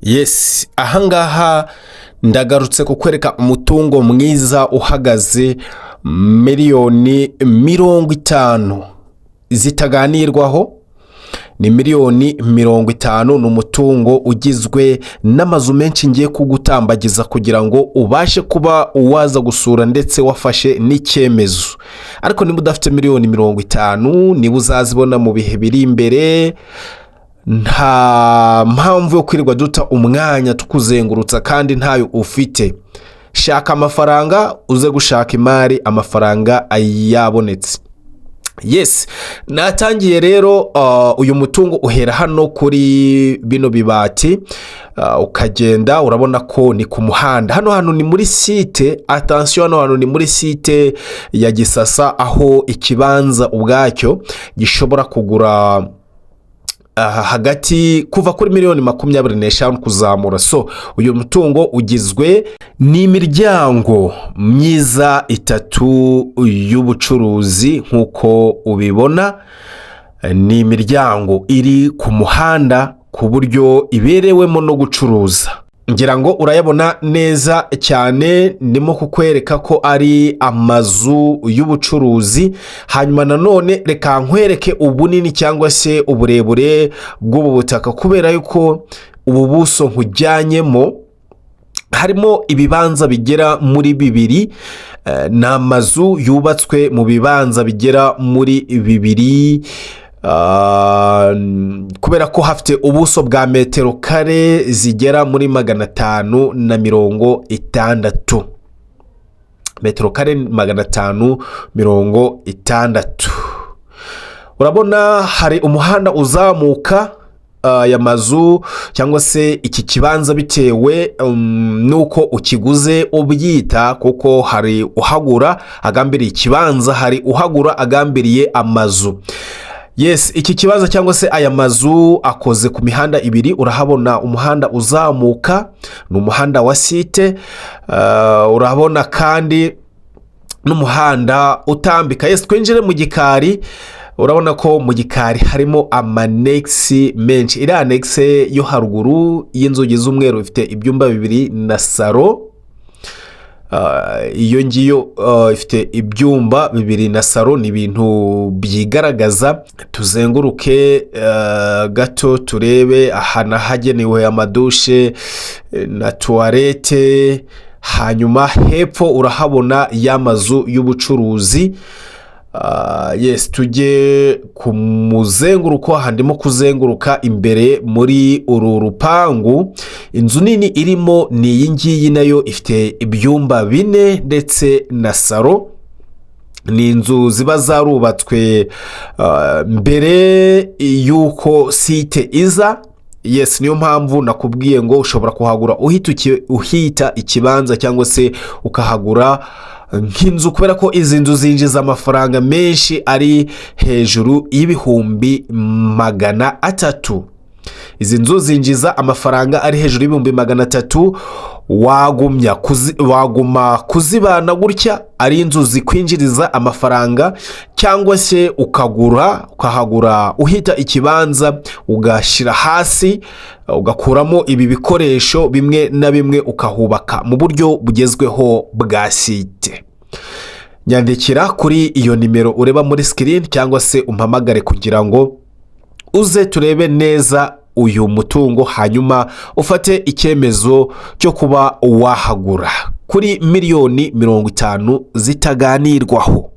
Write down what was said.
Yes, ahangaha ndagarutse kukwereka umutungo mwiza uhagaze 50 miliyoni zitaganirwaho. Ni 50 miliyoni. Ni umutungo ugizwe n'amazu menshi ngiye kugutambagiza kugira ngo ubashe kuba waza gusura ndetse wafashe n'icyemezo. Ariko niba udafite 50 miliyoni, niba uzazibona mu bihe biri imbere, nta mpamvu yo kwirirwa duta umwanya tukuzengurutsa kandi ntayo ufite. Shaka amafaranga, uze gushaka imari amafaranga yabonetse. Yes, natangiye rero. Uyu mutungo uhera hano kuri bino bibati, ukagenda urabona ko ni ku muhanda. Hano hantu ni muri site, attention, hano hantu ni muri site ya Gisasa, aho ikibanza ubwacyo gishobora kugura hagati kuva kuri 25 miliyoni kuzamura. So uyu mutungo ugizwe n'imiryango myiza itatu y'ubucuruzi. Nk'uko ubibona, ni imiryango iri ku muhanda ku buryo iberewemo no gucuruza. Ngira ngo urayabona neza cyane, ndimo kukwereka ko ari amazu y'ubucuruzi. Hanyuma nanone reka nkwereke ubunini cyangwa se uburebure bw'ubu butaka, kubera yuko ubu buso nkujyanyemo harimo ibibanza bigera muri bibiri. Ni amazu yubatswe mu bibanza bigera muri bibiri, kubera ko hafite ubuso bwa metero kare zigera muri 560, metero kare 560. Urabona hari umuhanda uzamuka aya mazu cyangwa se iki kibanza, bitewe n'uko ukiguze ubyita, kuko hari uhagura agambiriye ikibanza, hari uhagura agambiriye amazu. Yes, iki kibanza cyangwa se aya mazu akoze ku mihanda ibiri. Urahabona umuhanda uzamuka, ni umuhanda wa site. Urabona kandi n'umuhanda utambika. Yes, twinjire mu gikari. Urabona ko mu gikari harimo ama annexe menshi. Iriya annexe yo haruguru y'inzugi z'umweru ifite ibyumba bibiri na salon. Iyo ngiyo ifite ibyumba bibiri na salon, ni ibintu byigaragaza. Tuzenguruke gato turebe ahantu hagenewe ama douche na toilette. Hanyuma hepfo urahabona ya mazu y'ubucuruzi. Yes, tujye ku muzenguruko. Aha ndimo kuzenguruka imbere muri uru rupangu. Inzu nini irimo ni iyi ngiyi, nayo ifite ibyumba bine ndetse na salon. Ni inzu ziba zarubatswe mbere y'uko site iza. Yes, niyo mpamvu nakubwiye ngo ushobora kuhagura uhita uhita ikibanza cyangwa se ukahagura nk'inzu, kubera ko izi nzu zinjiza amafaranga menshi ari hejuru y'300,000. Izi nzu zinjiza amafaranga ari hejuru y'300,000. Waguma kuzibana gutya ari inzu zikwinjiriza amafaranga, cyangwa se ukagura, ukahagura uhita ikibanza, ugashyira hasi, ugakuramo ibi bikoresho bimwe na bimwe, ukahubaka mu buryo bugezweho bwa site. Nyandikira kuri iyo nimero ureba muri screen cyangwa se umpamagare kugira ngo uze turebe neza uyu mutungo, hanyuma ufate icyemezo cyo kuba wahagura kuri 50 miliyoni zitaganirwaho.